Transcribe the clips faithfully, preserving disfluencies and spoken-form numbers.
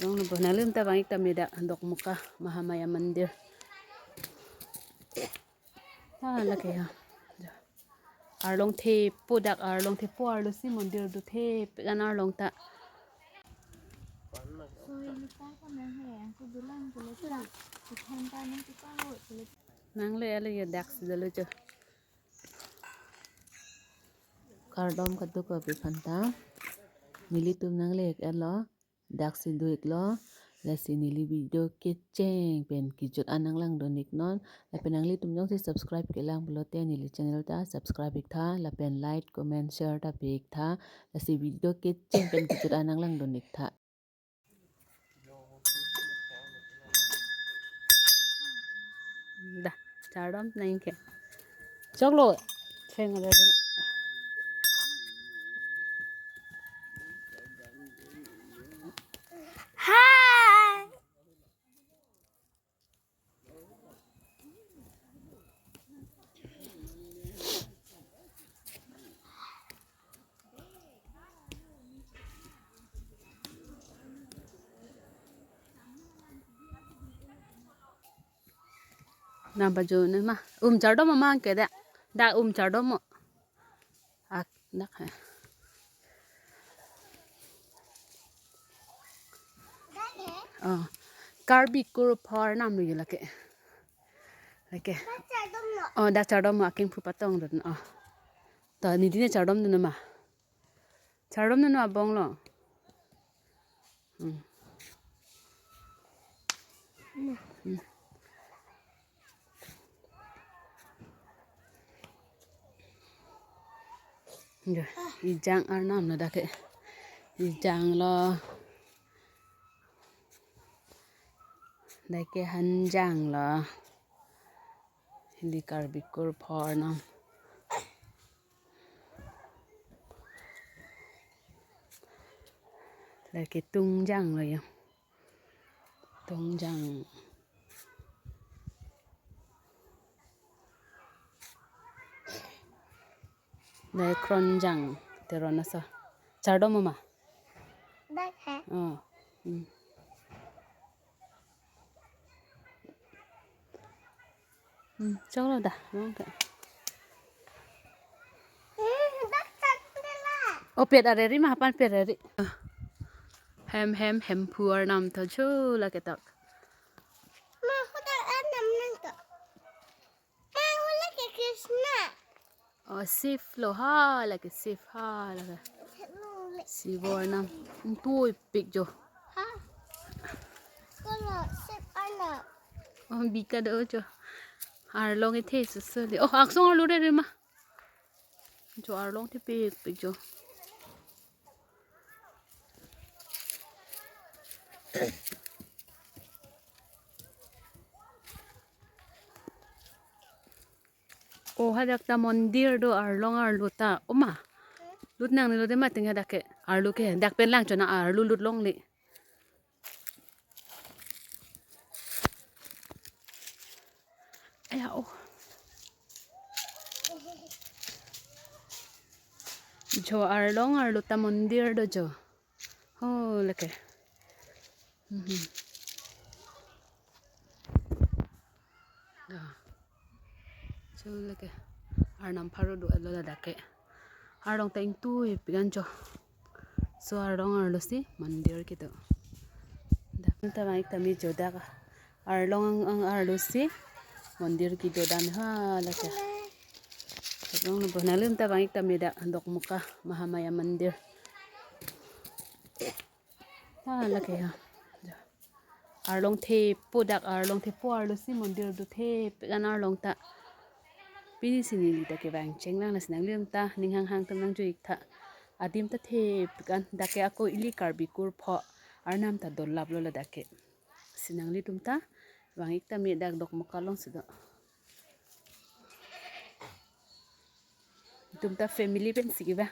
Long lo bo, nanglitum ta vang-ik tame dak Dokmoka Mahamaya Mandir. Ah, lake ya. Arlong thepo dak, arlong thepo arlo si mandir do thepik an arlong ta. Nangle ale ya dak si dolo jo. Kardom kadokave aphanta. Nelitum nangle-ik etlo. Dak si do-iklo. Lasi neli video kecheng pen kejut an nanglangdun-iknon. Lapen nanglitum jongsi subscribe kelang pulote neli channel ta subscribe-ik tha. Lapen like, comment, share ta pi-ik tha. Lasi video kecheng pen kejut an nanglangdun-ik tha. Da, chardom nang ke. Choklo. Theng ada. Hi. Nang baju ni ma. Um chardom ma ke da. Da um chardom mo. Ak dak ha. Oh. Karbi kur phor nam lo lake. Lake. Oh, dak chardom mo aking phu patong dun. Oh. Ta neli ne chardom dun ma. Chardom dun abong lo. Hmm. Hmm. Ya, ejang arnam lo dak ke. Ejang lo. Dak ke hanjang lo. Ili Karbi kur phor nam. Lake tungjang lo ya. Tungjang. Dak kronjang teron aso. Chardom ma? Dak ha. Oh. Hmm. Hmm, choklo da, long ke. Hmm, dak chat de la. Oh, pet areri ma, hapan pet areri. Hem hem hem phor nam tho cho lake dak. Ma, hudak arnam nang to. Ma, hu lake Krishna. Oh, Shiv lo ha, lake Shiv ha, lake. Shiv lo le. Shiv arnam. Tuipik jo. Ha. Kolo, Shiv arnam. Oh, bika do jo. Arlong ithe susu li. Oh, angsong arlo re re ma. Jo arlong thepikpik jo. Oh, hadak ta mondir do arlong arlo ta. Oma. Lut nangne lo de ma ting hadak ke. Arlo ke. Dak pen lang chona arlo lut longle. Aya, oh. Jo arlong arlo ta mondir do jo. Oh, lake. Mhm. Da. So lake arnam pharo do alo ladak ke. Arlong ta ingtuipik an jo. So arlong arlo si mondir kedo. Dak ta vang-ik tame jo dak. Arlong ang, ang arlo si mondir kedo dam ha lake. Arlong lo bo, nanglitum ta vang-ik tame dak Dokmoka Mahamaya Mandir. Ah, lake ya. Arlong thepo dak, arlong thepo arlo si mondir do thepik an arlong ta. Pini si neli ta kevang cheng lang, lasi nanglitum ta ning hanghang atum nangjo-ik tha. Adim ta thepik an, dak ke ako ili Karbi kur pho arnam ta dolap lo ladak ke. Si nanglitum ta vang-ik tame dak Dokmoka along si do. Itum ta family pen si kevang.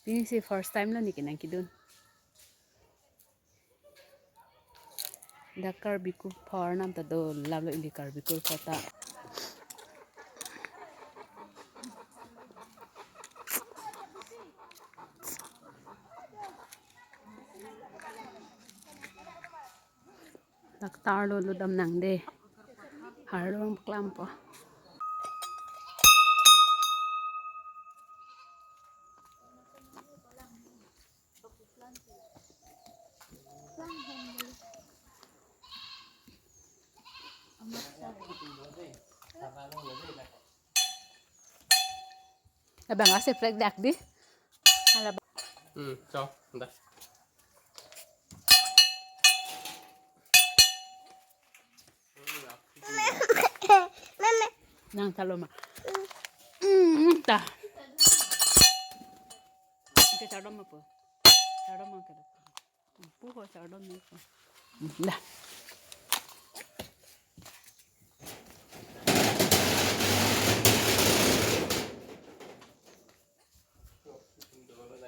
Pini si first time lo neli ke nangkedun. Dak Karbi kur pho arnam ta dolap lo, ili Karbi kur pho ta. Doctor lo lo dam nang de. Harlong klampo. Abang ase prek dak di. Hala ba- Hmm, so, dah. Nang talo ma. Hmm, ta. Ke chardom ma po. Chardom ma ke. Pu ko chardom ma po. Dah.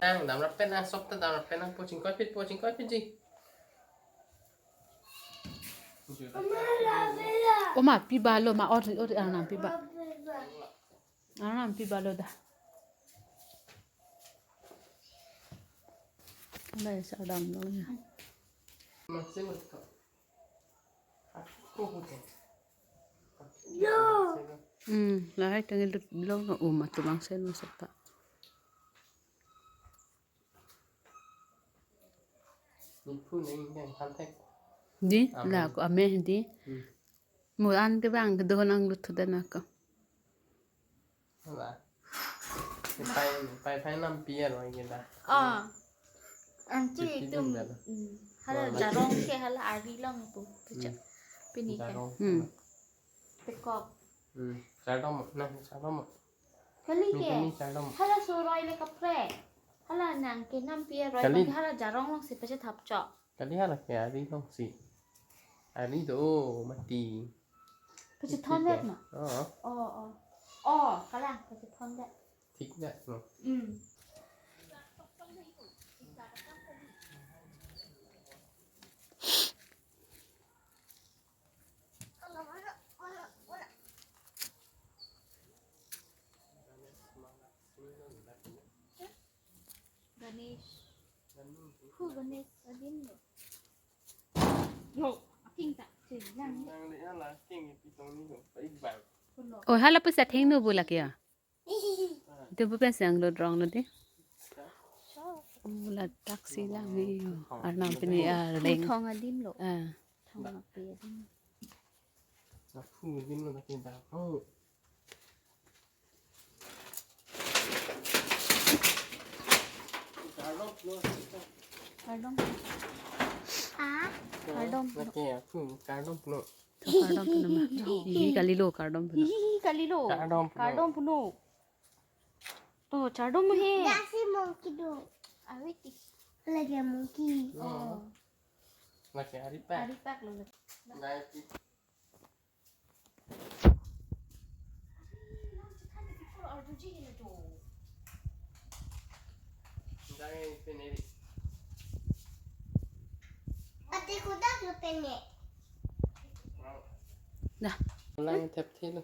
Nang damrap pen nang sop ta damrap pen nang po chingkoi pit po chingkoi pit ji. Oma pi balo ma or or anam pi ba. Anam pi balo da. Lai chardom lo ya. Masin ko. Aku ko. Yo. Hmm, lahai tangil lut lo no uma tumang sen masuk ta. Niphu neng neng than thek. Di, Amen. La ko ame di. Hmm. Mo an ke bang ke dohon ang lut thu dan ako. Wala. Pai pai pai nampi aroi ke da. Ah. Anti Chipi itum. Dum da. Hmm. Hala Wala. Jarong ke hala ari long pu. Pucha. Hmm. Pini ke. Jarong. Hmm. Pekok. Hmm. Chardom na chardom. Kali ke. Ni kani chardom. Hala soroi le kaprek. Hala nang ke nampi aroi Kali. Bang ke hala jarong long si pachethap chok. Kali hala ke ari long si. Ari do mati. Pachethon det ma? Oh. Oh, oh. Oh, kalang pachethon det. Thik det no. Hmm. Ganesh. Hu Ganesh adin lo. Yo, aking ta. Chejang. Nang le ala king pi tong ni ho. Pai bang. Kulo. Oh, hala pusa theng no bulak ya. Itu bukan siang lo drong lo de. Oh, la taxi lang ni yo. Arnam pini arleng. Thong adin lo. Ah. Thong api adin. Dak hu din lo dak dak. Oh. Kardom. Ah? Kardom. Dak ke hu kardom lo. Kardom puno ma. Ih, kali lo kardom puno. Ih, kali lo. Kardom puno. Kardom puno. To, chardom he. Dasi monkey do. Awiti. Lagi monkey. Oh. Lagi ari pak. Ari pak lo. Lagi. Dai peneri. Ate kudak lo pene. Dah. Lang thep thi lo.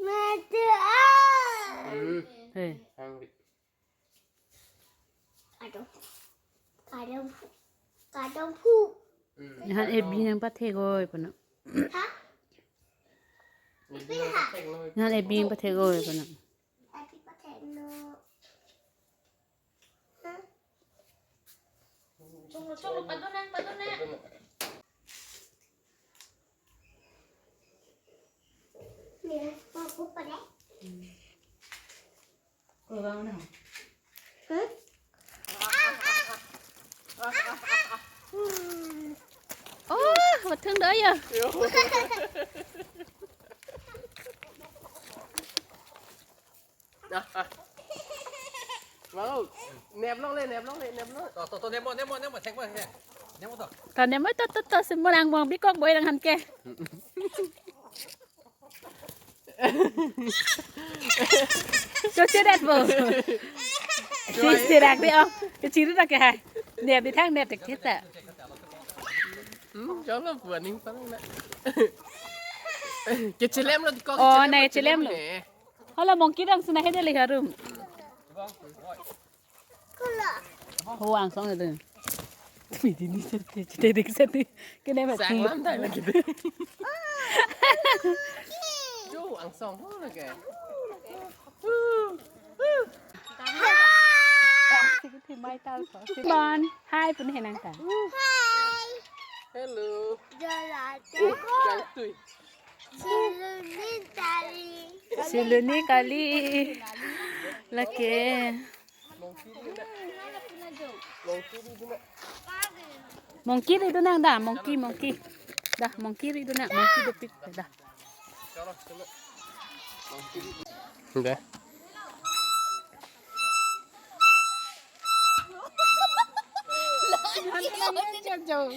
Mate ah. Hmm. Hei. Hungry. Kardom. Kardom. Kardom pu. Hmm. Han ebi nangpathek oi pano. Ha? Ebi nangpathek noi. Han ebi nangpathek oi pano. Ebi pathek no. Ha? Cholo, cholo, padun nang, padun nang. Mira, aku pada. Kurang na. Hmm? Oh, betul dah ya. Ah, ah. Mau, nep long le, nep long le, nep long. To, to, to, nemo, nemo, nemo, thek mo, thek. Nemo to. To nemo to, to, to, semua orang buang bikok boy lang han ke. Cho che det bo. Sis tirak di oh. Kecil tak ya hai. Nep di thang nep tik kita. Hmm, jalo buaning parang na. Kecilem lo di kok. Oh, na kecilem lo. Hala monkey dang sena hede le harum. Ho angsong itu. Midi ni serte, serte dek serte. Kene mati. Sang lam dai lagi deh. Jo angsong ho lagi. Bon, hi pun henang ta. Hello. Jalan. Uh, jangtui. Siluni kali. Siluni kali. Lake. Monkey ri donang da, monkey, monkey. Da, monkey ri donang, monkey dopik da. Da.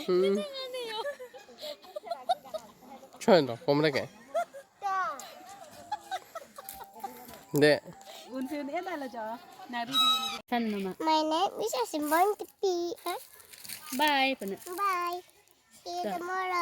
Hmm. Chon to, kom lake. De. Un un e da la jo. Nari di. San nama. My name is Asimbon Tepi. Huh? Bye, puna. Bye. See you tomorrow.